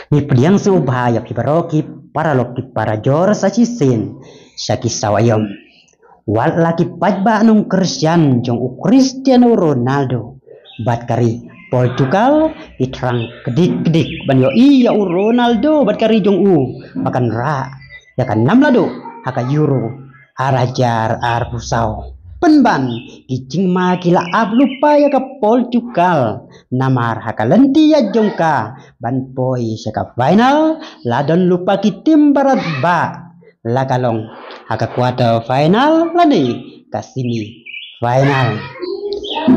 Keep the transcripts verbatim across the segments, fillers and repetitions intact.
Ngi pdiang sngewbha ïa phi baroh ki paralok ki parajor sa shisien sha ki saw aïom. Wat la ki paidbah nongkyrshan jong u Cristiano Ronaldo bad ka ri Portugal, ki thrang kdik kdik ban ïohi ïa u Ronaldo bad ka ri jong u ba kan rah ïa ka nam la duh ha ka Euro ar hajar arphew saw. Pynban ki jingma ki la ap lypa ïa ka Portugal, namar ha ka lynti ïaid jong ka ban poi sha ka final la don lypa ki tim barat ba la ka long ha ka quarter final lane ka semi final.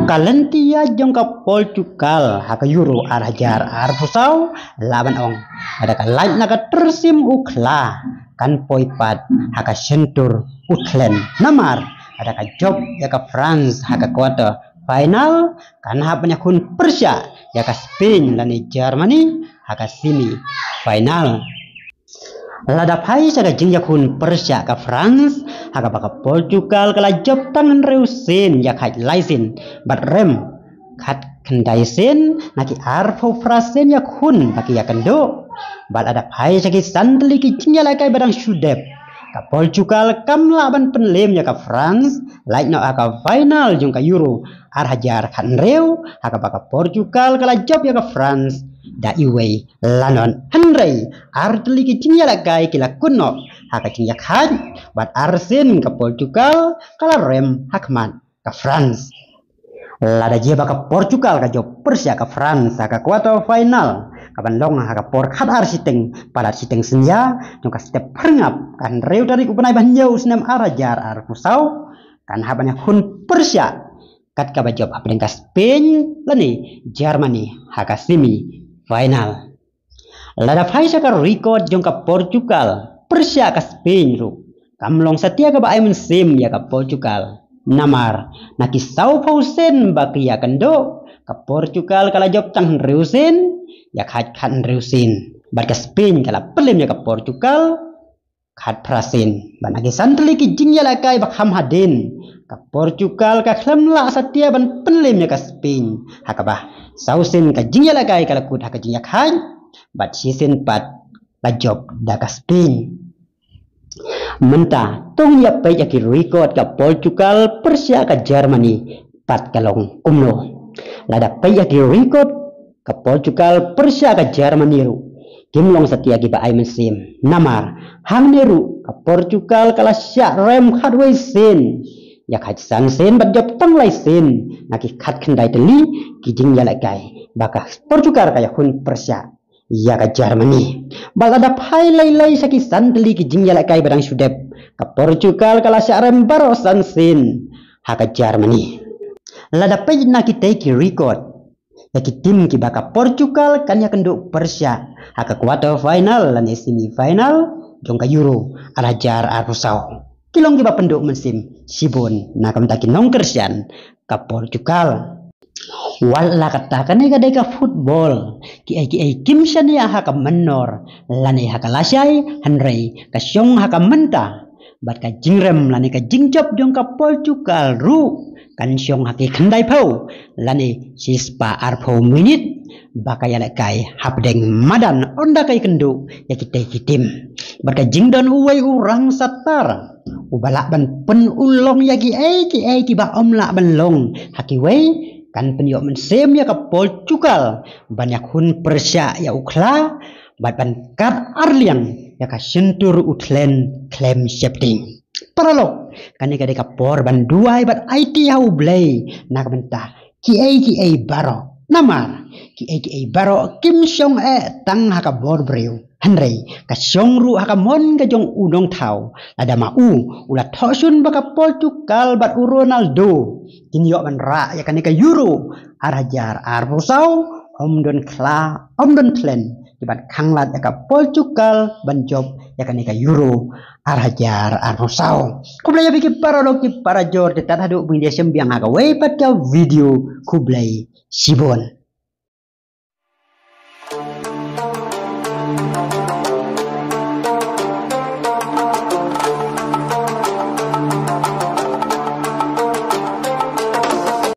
Ka lynti ïaid jong ka Portugal ha ka Euro ar hajar arphew saw la ban ong, lada ka lait na ka tyrsim u khla kan poi pat ha ka shyntur u thlen, namar lada ka jop ïa ka France ha ka quarter final kan hap ban ïakhun pyrshah ïa ka Spain lane Germany ha ka semi final. Lada phai sha ka jingïakhun pyrshah ka France ha kaba ka Portugal ka la jop tang hynriew sien, ïakhaid lai sien bad rem khatkhyndai sien na ki arphew phra sien ïakhun ba ki ïakynduh. Bad lada phai sha ki san tylli ki jingïalehkai ba dang shu dep, ka Portugal kam lah ban pynlem ïa ka France lait noh ha ka final jong ka Euro ar hajar khathynriew ha kaba ka Portugal ka la jop ïa ka France da iwei la nod. Hynrei ar tylli ki jingïalehkai ki la kut noh ha ka jingïakhaid bad ar sien ka Portugal ka la rem ha khmat ka France. Lada jia ba ka Portugal ka jop pyrshah ka France ha ka quarter final ka ban long ha ka por khatar shiteng palat shiteng synñia jong ka step phyrngap ka hynriew tarik u bnai ba hynñiew u snem ar hajar arphew saw, kan hap ban ïakhun pyrshah kat kaba jop hapdeng ka Spain lane Germany ha ka semi final. Lada phai sha ka record jong ka Portugal pyrshah ka Spain ruh, kam long satia kaba ai mynsiem ïa ka Portugal, namar na ki sawphew sien ba ki ïakynduh, ka Portugal ka la jop tang hynriew sien, ïakhaid khathynriew sien. Bad ka Spain ka la pynlem ïa ka Portugal khatphra sien. Bad na ki san tylli ki jingïalehkai ba kham hadien, ka Portugal ka khlem lah satia ban pynlem ïa ka Spain ha kaba saw sien ka jingïalehkai ka la kut ha ka jingïakhaid bad shisien pat la jop da ka Spain. Mynta to ngin ïa peit ïa ki record ka Portugal pyrshah ka Germany pat ka long kumno. Lada peit ïa ki record ka Portugal pyrshah ka Germany ruh, kim long satia kiba ai mynsiem, namar hangne ruh ka Portugal ka la shah rem khatwei sien, ïakhaid san sien bad jop tang lai sien na ki khatkhyndai tylli ki jingïalehkai ba ka Portugal ka ïakhun pyrshah ïa ka Germany. Bad lada phai lai lai sha ki san tylli ki jingïalehkai ba dang shu dep, ka Portugal ka la shah rem baroh san sien ha ka Germany. Lada peit na kitei ki record ïa ki tim kiba ka Portugal kan ïakynduh pyrshah ha ka quarter final lane semi final jong ka Euro ar hajar arphew saw, ki long kiba pynduh mynsiem shibun na ka bynta ki nongkyrshan ka Portugal. Wat la kata kane ka dei ka football, kiei kiei kim shaniah ha ka mynnor lane ha ka lashai, hynrei ka shong ha ka mynta. Bad ka jingrem lane ka jingjop jong ka Portugal ruh kan shong ha ki khyndai phew lane shispah arphew minit ba ka ïalehkai hapdeng madan ynda ka ïakynduh ïa kitei ki tim. Bad ka jingdon uwei u rangsatar uba lah ban pynulong ïa kiei kiei kiba ym lah ban long ha kiwei kan pynïoh mynsiem ïa ka Portugal ban ïakhun pyrshah ïa u khla bad ban kat arliang ïa ka shyntur u thlen khlem sheptieng. Paralok, kane ka dei ka por ban duwai bad aiti ha U Blei na ka bynta kiei kiei baroh. Namar kiei kiei baroh kim shong eh tang ha ka bor briew, hynrei ka shong ruh ha ka mon ka jong U Nongthaw. Lada ma u u la thoh shun ba ka Portugal bad u Ronaldo kin ïoh ban rah ïa kane ka Euro ar hajar arphew saw, ym don khla, ym don thlen kiban khanglad ïa ka Portugal ban jop ïa kane ka Euro ar hajar arphew saw. Khublei ïa phi ki paralok ki parajor, te tad haduh ban ïashem biang ha kawei pat ka video, khublei shibun.